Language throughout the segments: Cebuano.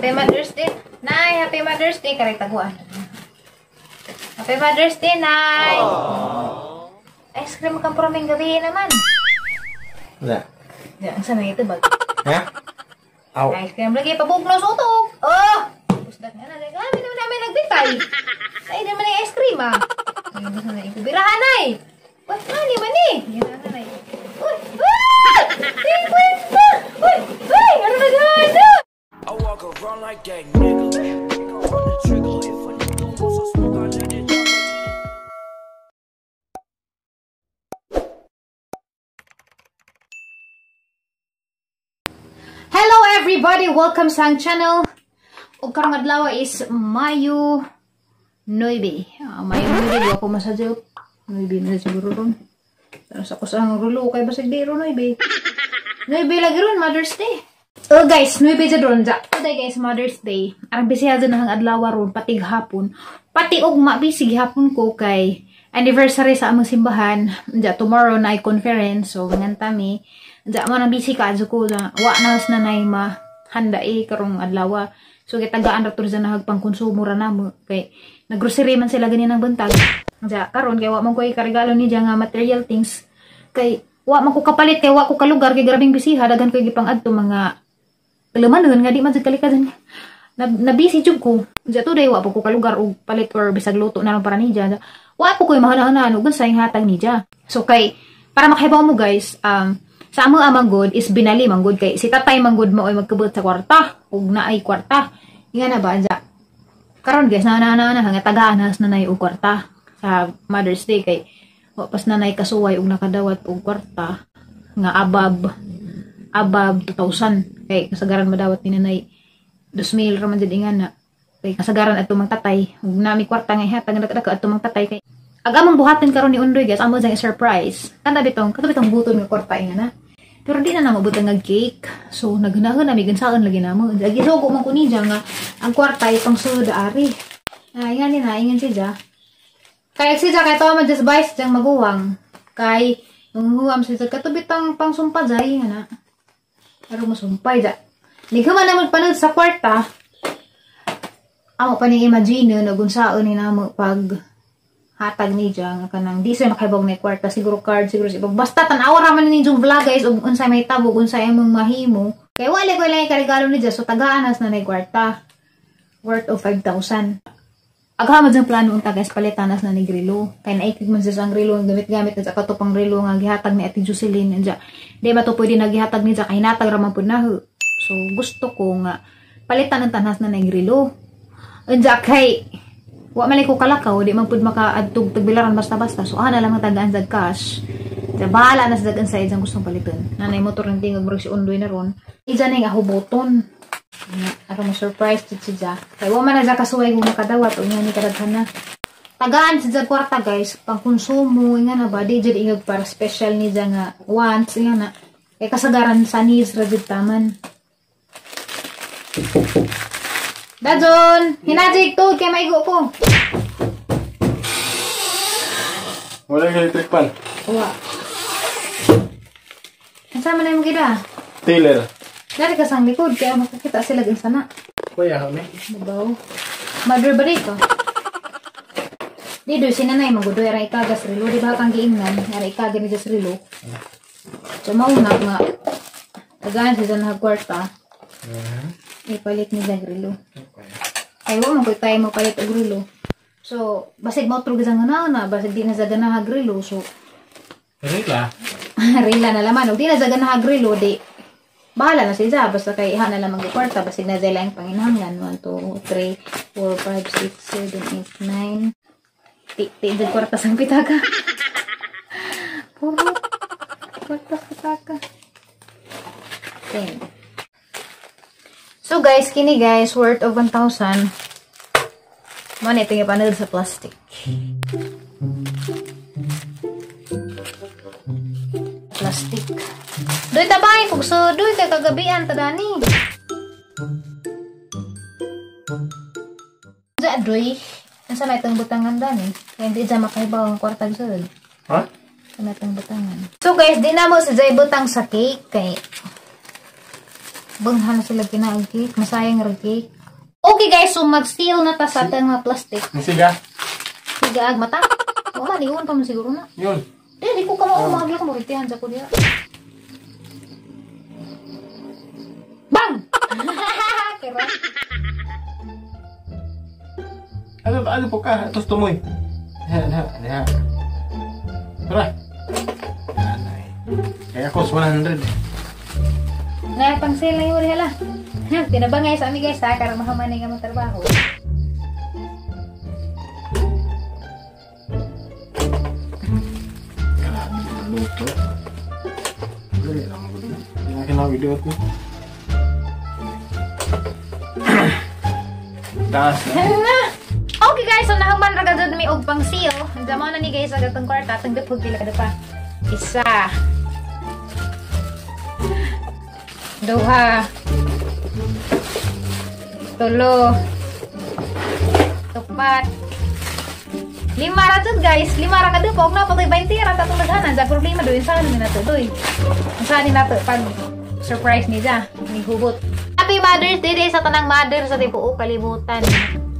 Happy Mother's Day. Nay, Happy Mother's Day. Karay taguan. Happy Mother's Day, Nay. Aww. Ice cream kang puraming gabi naman. Wala. Diyan, saan na ito ba? Ha? Aw. Ice cream lagi, pabugno sa utok. Oh! Pusdat nga na. Kami naman namin nagbitay. Ay, naman ay ice cream, ah. Ay, na ito. Birahan, ay! Uy, mani, mani! Yan na, nay. Uy! Ah! 50! Uy! Uy! Ano na gana? I walk around like that nigga. Run the trigger if a nigga wants some smoke, I let it drop. Hello everybody! Welcome sa ang channel. Ug karong adlaw is Mayo 9. Mayo 9 wa ko masadyo. 9 na siguro ron. Pero sa kusang rulo kay basig di ron 9. 9 lagi ron Mother's Day. Oh guys, 9 jud ron. Today guys, Mother's Day. Arang busy jud na ang adlaw ron pati hapon. Pati ugma busy gihapon ko kay anniversary sa among simbahan. Unja tomorrow na ay conference, so nganta mi. Unja mo nang busy ka ko na wa na has nanay mahanda eh karong adlaw. So gitagaan ra to sa nahag pangkonsumo ra namo kay naggrocery man sila ganin ang buntag. Unja karon kay wa man ko ikaregalo ni nga material things kay wa man ko kapalit kay wa ko kalugar kay grabing bisiha daghan ko gipang-adto mga lamanon nga di man jud kalikadan. Na busy jud ko. Unja today wa po ko kalugar og palit or bisag luto na lang para niya. Wa po ko mahanahanan og unsay hatag niya. So kay para makahibaw mo guys, sa among amang god is binali manggod kay si tatay manggod mo ay magkabot sa kwarta ug naay kwarta. Nga na ba anja? Karon guys, na nga tagaan nas nanay og kwarta sa Mother's Day kay wa pas nanay kasuway og nakadawat og kwarta nga abab 2,000 kay kasagaran madawat ni nanay 2,000 ra man jud ingana. Kay kasagaran adto mang tatay ug nami kwarta nga ihatag nga adto mang tatay kay ag among buhatin karon ni Undoy guys, amo jang surprise. Kanta bitong buton nga kwarta ingana. Pero di na namo butang nga cake. So naghunahon nami gansaon lagi namo. Gisugo man ko niya nga ang kwarta ay pang sulod ari. Ah, ingan ni na, ingan siya. Kay siya kay to man just buy siyang maguwang. Kay nung huwam siya katubitang pang sumpa jay nga na. Pero masumpay ja. Nighuman na magpanood sa kwarta. Amo pa ning imagine no gunsaon ni namo pag hatag ni nga kanang di siya makaibog na kwarta siguro card siguro si basta tan-awa ra man ninyong vlog guys ug unsay may tabo unsay among mahimo kay wala ko lang karegalo ni so tagaan nas na nay kwarta worth of 5,000. Agha man jang plano unta guys palitan nas na ni grilo kay naikig man siya ang grilo ang gamit-gamit at kato pang grilo nga gihatag ni Ate Jocelyn anja di ba to pwede na gihatag ni kay hinatag ra man pud na. So gusto ko nga palitan ang tanas na nay grilo anja kay wa man ko kalakaw, di man pud makaadtog tagbilaran basta-basta. So ana lang ang tagaan sa cash. Sa bahala na sa dagan sa ijang gustong paliton. Nanay motor ng tingog murag si Undoy na ron. Ija na yung ahuboton. Aron mo surprise jud siya. Kay wa man na sa kasuway kung makadawat o nga ni kadaghan na. Tagaan sa kwarta guys, pangkonsumo nga na ba di jud ingag para special ni nga wants nga na. Kay kasagaran sa needs ra jud taman. Dadon, hinajig to kay maigo ko. Wala yung electric pan. Wa. Kasama na yung gida. Taylor. Dari ka sang likod kaya makakita sila din sana. Kuya, kami. Mabaw. Mother ba dito? Dito si nanay magudoy ra ikagas relo, di ba kang giingnan, ra ikaga ni jas relo. So mauna nga tagaan sa na kwarta. Ipalit ni sa grilo. Okay. Ay, wa man koy tayo mapalit og grilo. So, basig mautro gid ang na, basig di na sa ganaha grilo. So, rila. Rila na laman. Og di na sa ganaha grilo, di bahala na siya. Basta kay iha na lamang kwarta, basig na sila ang panginahanglan. 1, 2, 3, 4, 5, 6, 7, 8, 9. Ti, ti, dyan kwarta sang pitaka. Puro. Kwarta sa pitaka. 10. So guys, kini guys, worth of 1,000. Man, ito yung panood sa plastic. Plastic. Doy tabay, kung so, doy kay kagabian, tadani. Diya, doy. Nasa may itong butangan dani. Kaya hindi dyan makaibaw ang kwartag sulod. Ha? Sa may itong butangan. So guys, di na mo sa jay butang sa cake. Kay Banghan na sila kinaog cake. Masayang ra cake. Okay guys, so mag-seal na ta sa atong mga plastic. Siga. Siga ag mata. O man, iwan pa man siguro na. Yun. Eh, di ko ka mo umagla ko muritihan sa ko diha. Bang! Pero Ano po ka? Atos tumoy. Diha. Tara. Nanay. Kaya cost 100. Nga, pang sale lang yun, hala. Tinabangay sa ami guys ha, karon mahuman nga mo trabaho. Grabe yung luto. Dali lang mo. Hindi na kinawidot mo. Taas na. Okay guys, so nahuman ra gud mi og pang seal. Ang damo na ni guys ang atong kwarta, atong dapog pila kada pa. Isa. Duha. Tulo. Tupat. Lima ra jud guys, lima ra ka dupog na pagay 20 ra tatong daghanan sa problema doon sa ni nato doy. Unsa ni nato pag surprise ni ja, ni hubot. Happy Mother's Day day sa tanang mother sa tibuok kalibutan.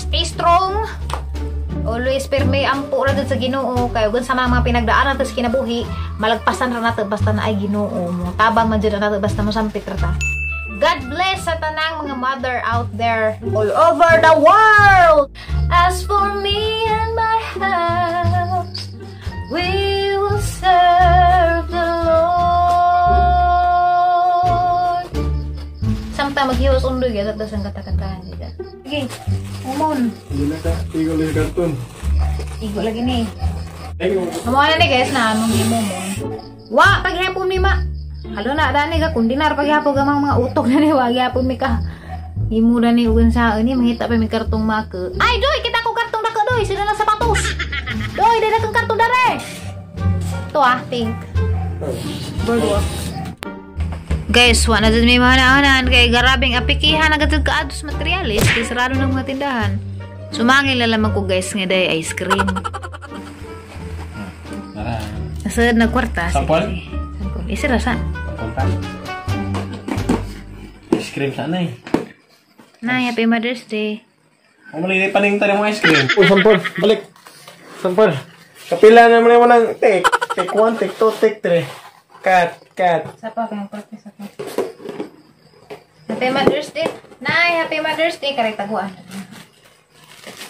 Stay strong. Always pirmi ampo ra jud sa Ginoo kay ug sa mga pinagdaanan nato sa kinabuhi, malagpasan ra nato basta naay Ginoo mo. Tabang man jud nato basta mosampit ra ta. God bless sa tanang mga mother out there all over the world. As for me and my house, we will serve the Lord. Samtang maghiwas undoy gyud at dasang katakantahan nila. Sige, umon. Hindi na ka, igo lang karton. Igo lagi ni. Amo na ni guys na among gimumon. Wa paghapon ni ma. Halo na dani ka kun dinar paghapon gamang mga utok na ni wa gyapon mi ka. Himo na ni ugan sa ni mangita pa mi kartong maka. Ay doy kita ko kartong dako doy sila na sapatos. Doy dai kang kartong dare. To ah pink. Boardwalk. Guys, wa na jud mi mahanahanan kay garabing apikihan agad jud kaadtos materialis kay sarado ng mga tindahan. Sumangil na lamang ko guys nga day ice cream. Tara. Nasad na kwarta. Sampol? Sampol. Isa ra sa. Sampol. Ice cream sana eh. Nay, happy Mother's Day. Ang mali paning tayo mong ice cream. Uy, sampol. Balik. Sampol. Kapila naman yung walang take. Take 1, take 2, take 3. Cut, cut. Sapa kayong kwarta, sapa. Happy Mother's Day. Nay, happy Mother's Day. Karek taguan.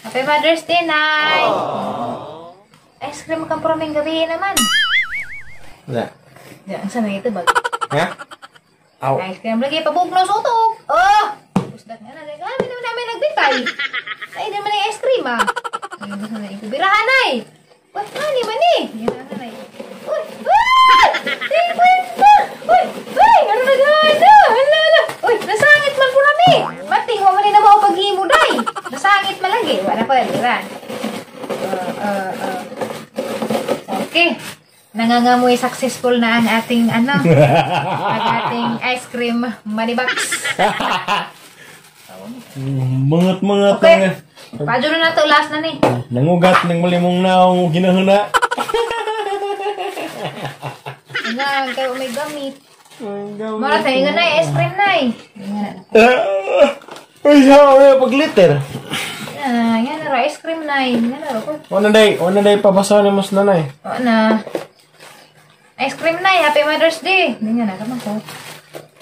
Happy Mother's Day, Nay. Aww. Ice cream kang praming gabi naman. Wala. Diyan, saan na ito ba? Ha? Aw. Ice cream lagi, pabugno sa utok. Oh! Pusdat nga na. Kami naman namin nagbitay. Ay, di naman yung ice cream, ah. Ay, na ito. Birahan, ay! Uy, mani, mani! Birahan, ay. Uy! Uy! Tingkwenta! Uy! Uy! Ano na gana? Hala, hala! Uy! Nasangit man po nami! Mati, huwag man na mo paghimo, day! Nasangit man lagi. Wala pa, di ba? Okay. Nangangamoy successful na ang ating ano, ang ating ice cream money box. Mangat-mangat. Okay. Padyo na nato last na ni. Nangugat ng malimong naong ginahuna. Nga, kayo may gamit. Mara sa ingon na ice cream na eh. Ay, sa pagliter. Yan na ice cream na eh. Yan na ko. Una day pabasa ni mas nanay. Oo na. Ice cream na eh. Happy Mother's Day. Hindi nga na, kaman ko.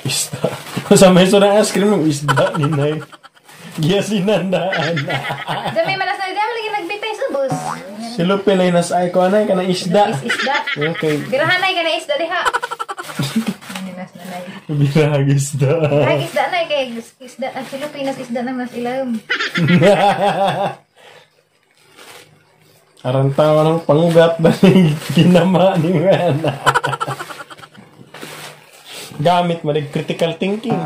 Isda. Sa may ng ice cream ng isda ni Nay. Giyasinandaan. Dami malas na. Dami lagi nagbitay sa bus. Silo pilay nas ay ko anay ka na isda. Isda. Okay. Birahanay ka na isda diha. Nas nanay. Birahag isda. Birahag isda na kay isda ang Pilipinas isda nang nas ilawom. Arantawa ng pangugat na ginama ni Wena. Gamit mo critical thinking.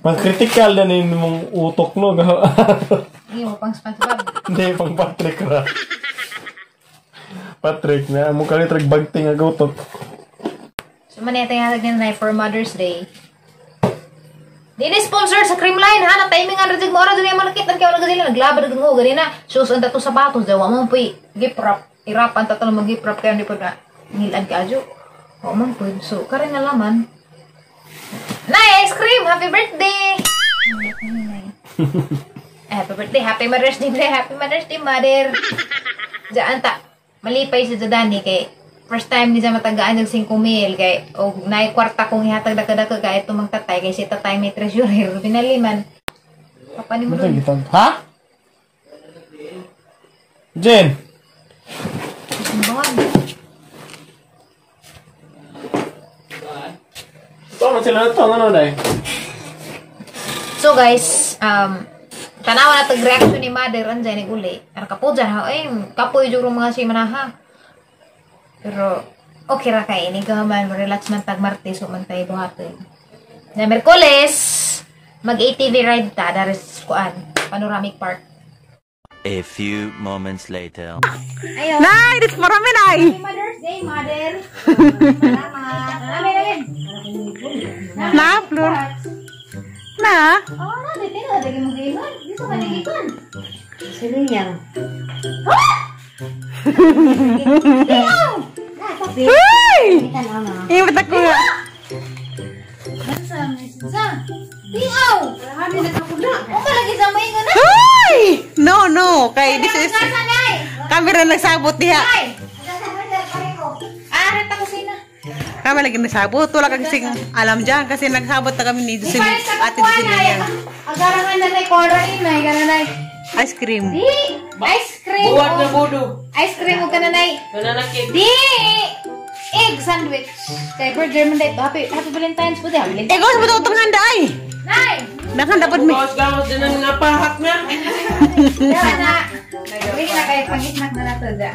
Pang critical na nini mong utok no. Hindi mo pang SpongeBob. Hindi, pang Patrick ra. Patrick na, mo kalit ragbagting ag utok. So man ito yung hatag nila for Mother's Day. Dili sponsor sa Creamline ha, na timing ang rajig mo oras dili mo nakita kay wala sila naglabad og gani na. Shoes ang tato sapatos daw mo puy gift wrap. I-wrap ang tato mo gift wrap kay hindi pa na ngilad ka adyo. Wa man puy. So karon nga laman. Nay, ice cream! Happy birthday! Happy birthday! Happy Mother's Day! Happy Mother's Day, Mother! Diyan ta, malipay si Jadani kay first time niya matagaan ng 5 mil kay og nay kwarta kong ihatag daka-daka kay tumang tatay kay si tatay may treasurer pinaliman. Papa ni mo dun. Ha? Jen. Sila na to, ano na eh? So guys, tanawa na tag reaction ni Mother anjay nag-uli. Ara kapo dyan ha, eh, kapoy juro mga si manaha. Pero okay ra kay ini gaman, relax man tag Martes o man tayo buhaton. Na Merkules, mag ATV ride ta daris kuan, Panoramic Park. A few moments later. Ayo. Nay, it's marami nay. Happy Mother's Day, Mother. Salamat. Amin, amin. Na, Flor. Na. Oh, na, dito na lagi mo gayon. Dito ka nagikon. Sino yan? Uy! Ibat ako nga. Tiaw! O lagi sa may nga na. Uy! No, no. Kay this is camera nagsabot diha. Ah, renta ko sina. Kami lagi nagsabot. Wala ka kasing alam dyan kasi nagsabot na kami ni Dusin. Ate Dusin yan. Agarangan na nay kora inay kana nay. Ice cream. Di! Ice cream. Buwat na budo. Ice cream o kana nay. Banana cake. Di! Egg sandwich. Kay burger man dito. Happy Valentine's po di. Happy Eh, gawas mo ito itong handa ay. Nay! Dakan dapat may. Gawas-gawas din ang nga pahak na. Dawa na. Uy na kayo pangisnak na nato da.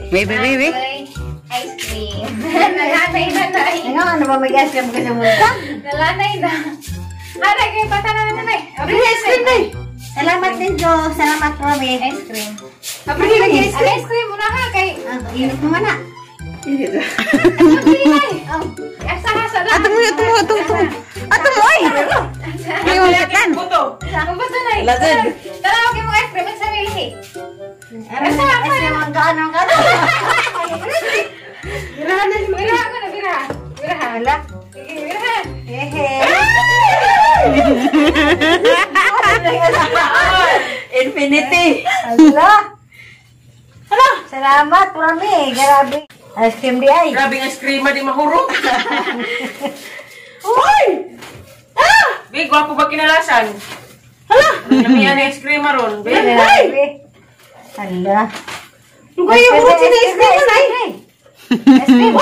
Baby, baby. Ice cream. Nalanay na nay. Ano, ano ba mag-ice cream ka sa multa? Nalanay na. Hanay kayo pata na nanay. Ice cream nay. Salamat din, Jo. Salamat, Romy. Ice cream. Ice cream. Ice cream muna ka kay. Init mo na. Abri nay. Asa asa Ato mo, ato mo, ato mo. Ato mo, ay! May mga katan. Buto. Buto nay. Tara okay mo ice cream sa milhi. Ice cream ang gaano ang gaano. Biraha ko na biraha. Biraha. Wala. Sige, biraha. Hehe. Infinity. Ala. Ala. Salamat, Romy. Grabe. Ice cream di ay. Grabe ang ice cream di mahurot. Uy! Ah! Big, gwapo ba kinalasan? Hala! Namiyan ang ice cream ron. Big. Grabe. Ala. Lugar yung hurot sila ice cream na ay. Ice cream.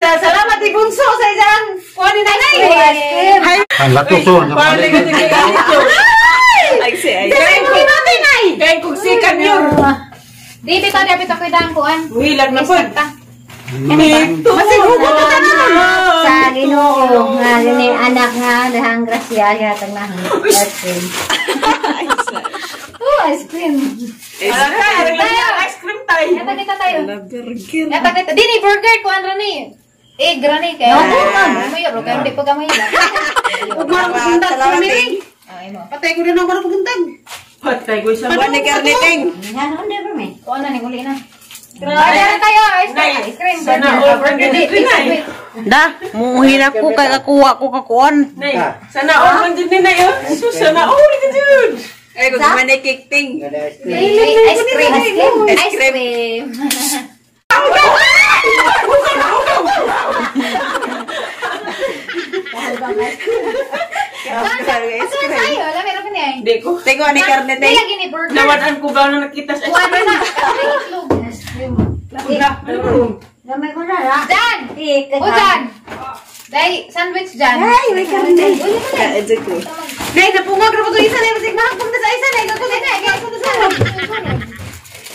Salamat ibunso sa isang kuha ni nanay. Ang latuso. Paano ka tigil-ganito? Kaya kung sikan yun. Di, bitaw, di, bitaw ko'y dangkuan. Muhilag na po. Masig hugot na tanan. Sa Ginoo nga gani anak nga dahang grasya yatag na ice cream. Oh, ice cream. Ice cream tayo. Yata kita tayo. Yata kita. Di ni burger kuan ra ni. Egg ra ni kay. Mayo ro kay di pa gamay. Ug marang paguntag kami. Ay mo. Patay ko din ako marang paguntag. Patay ko isa. Patay ni Karniteng. Yan on ba me? Kuan na ni uli na. Order tayo ice cream. Ice cream. Sana all burger dito na. Da, muhi na ko kay kakuha ko kakuan. Nay, sana all man din na yun. Sus, sana all din. Ay, kung man cake ting. Ice cream. Ice cream. Ice cream. Ayo, alam meron pa niya. Hindi ko. Tingo ni Karniteng. Di lagi ni burger. Nawanan ko ba na nakita sa Kuan na. Itlog. Ice cream. Una. Gamay ko na ra. Dan! O Dan! Dai, sandwich dyan. Ay, may karne. Nay, napungag ra po to isa nay, basig mahagpong ta sa isa nay, kako sa kako sa.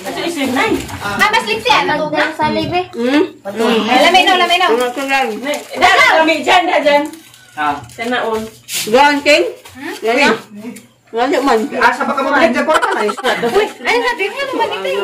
Asa isa nay? Ah, mas liksi ah, natuog na. Sa libre. Ay, lamay no, lamay no. Nay, kami dyan, da dyan. Sana all. Gaan king? Gani? Gani man. Asa ba ka mabalik dyan kwarta na? Ay, sabi ko naman ito.